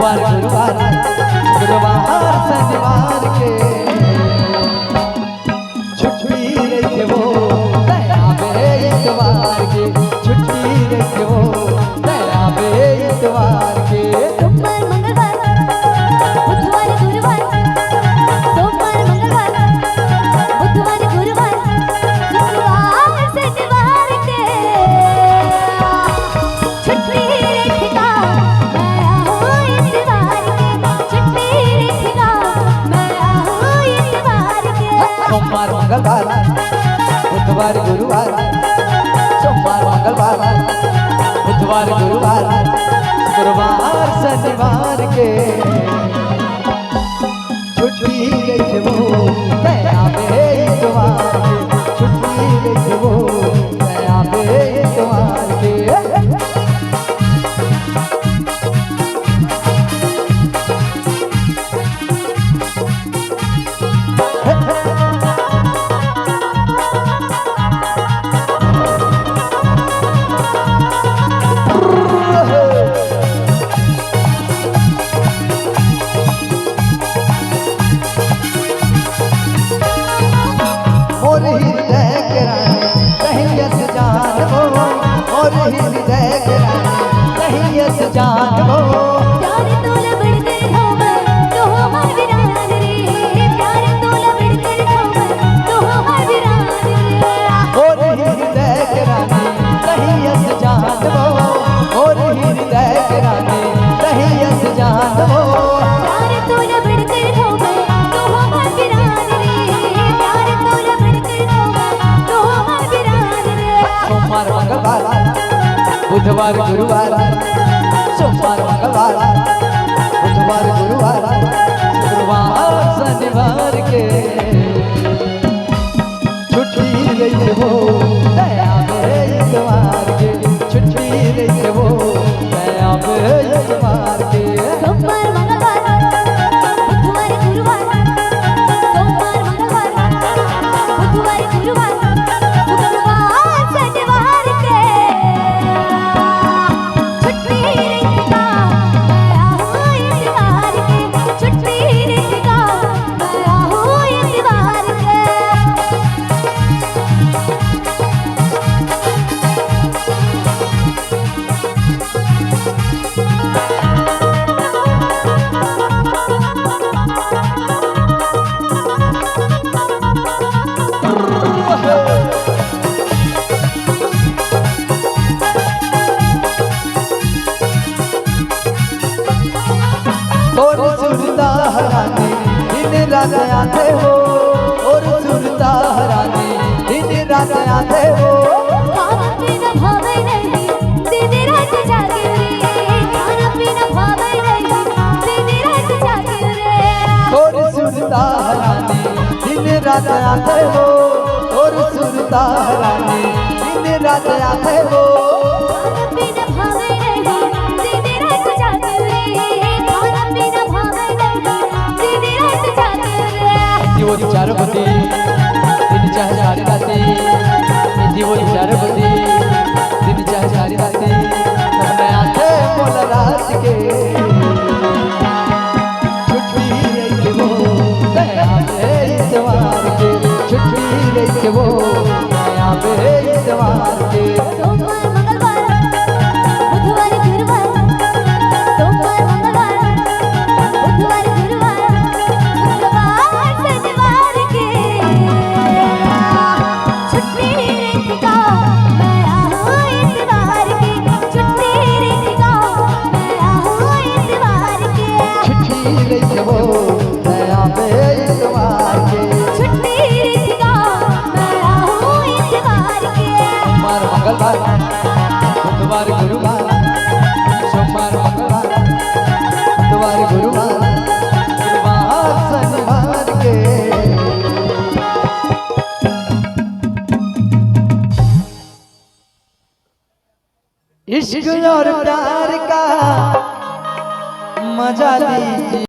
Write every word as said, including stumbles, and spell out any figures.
बार गुरुवार, शुक्रवार, शनिवार के छुट्टी रहिथे वो, दया बे इतवार के छुट्टी रहिथे वो, दया बे इतवार के। सोमवार, मंगलवार, बुधवार, गुरुवार, सोमवार, मंगलवार, बुधवार, गुरुवार, शुक्रवार, शनिवार के छुट्टी रहिथे का, मैं आहूँ इतवार के, छुट्टी रहिथे का, मैं आहूँ इतवार के। सोमवार, मंगलवार, बुधवार, गुरुवार, सोमवार, मंगलवार, बुधवार, गुरुवार, शुक्रवार, शनिवार के छुट्टी रहिथे वो, दया बे इतवार के छुट्टी रहिथे वो, दया बे इतवार के। मोर हृदय के रानी, कहियस जान वो, मोर हृदय के रानी, कहियस जान वो। प्यार तोला बढ़कर हो मैं, तो हमार वीरान रे, प्यार तोला बढ़कर हो मैं, तो हमार वीरान रे। मोर हृदय के रानी, कहियस जान वो, मोर हृदय के रानी, कहियस जान वो। प्यार तोला बढ़कर हो मैं, तो हमार वीरान रे, प्यार तोला बढ़कर हो मैं, तो हमार वीरान रे। सोमवार, मंगलवार, बुधवार, गुरुवार, सोमवार, मंगलवार, बुधवार, गुरुवार, शुक्रवार, शनिवार के छुट्टी रहिथे वो, दया बे इतवार के छुट्टी रहिथे वो, दया बे इतवार के। सोमवार, मंगलवार, बुधवार, गुरुवार, सोमवार, मंगलवार, बुधवार, गुरुवार, शुक्रवार, शनिवार के छुट्टी रहिथे का, मैं आहूँ इतवार के छुट्टी रहिथे का, मैं आहूँ इतवार के। तोर सुरता ह रानी, दिन रात आथे वो, तोर सुरता ह रानी, दिन रात आथे वो। खाना पीना भावे नहीं, दिन रात जागे रे, खाना पीना भावे नहीं, दिन रात जागे रे। तोर सुरता ह रानी, दिन रात आथे वो, तोर सुरता ह रानी, दिन रात आथे वो। खाना पीना भावे नहीं, दिन रात जागे रे, खाना पीना भावे नहीं, दिन रात जागे रे। दिवो चार बजे, दिन चाहे सारी राती, दिवो चार बजे, दिन चाहे सारी राती, सपना आथे मोला रात के। छुट्टी रहिथे वो, दया बे इतवार के, छुट्टी रहिथे वो, दया बे इतवार के। सोमवार, मंगलवार, बुधवार, गुरुवार, सोमवार, मंगलवार, बुधवार, गुरुवार, शुक्रवार, शनिवार के छुट्टी रहिथे का, मैं आहूँ इतवार के, छुट्टी रहिथे का, मैं आहूँ इतवार के। छुट्टी रहिथे वो, दया बे इतवार के। छुट्टी रहिथे का, मैं आहूँ इतवार के। सोमवार, मंगलवार, बुधवार, गुरुवार, सोमवार, मंगलवार, बुधवार, गुरुवार, शुक्रवार, शनिवार के। इश्क और प्यार का मजा लीजिए।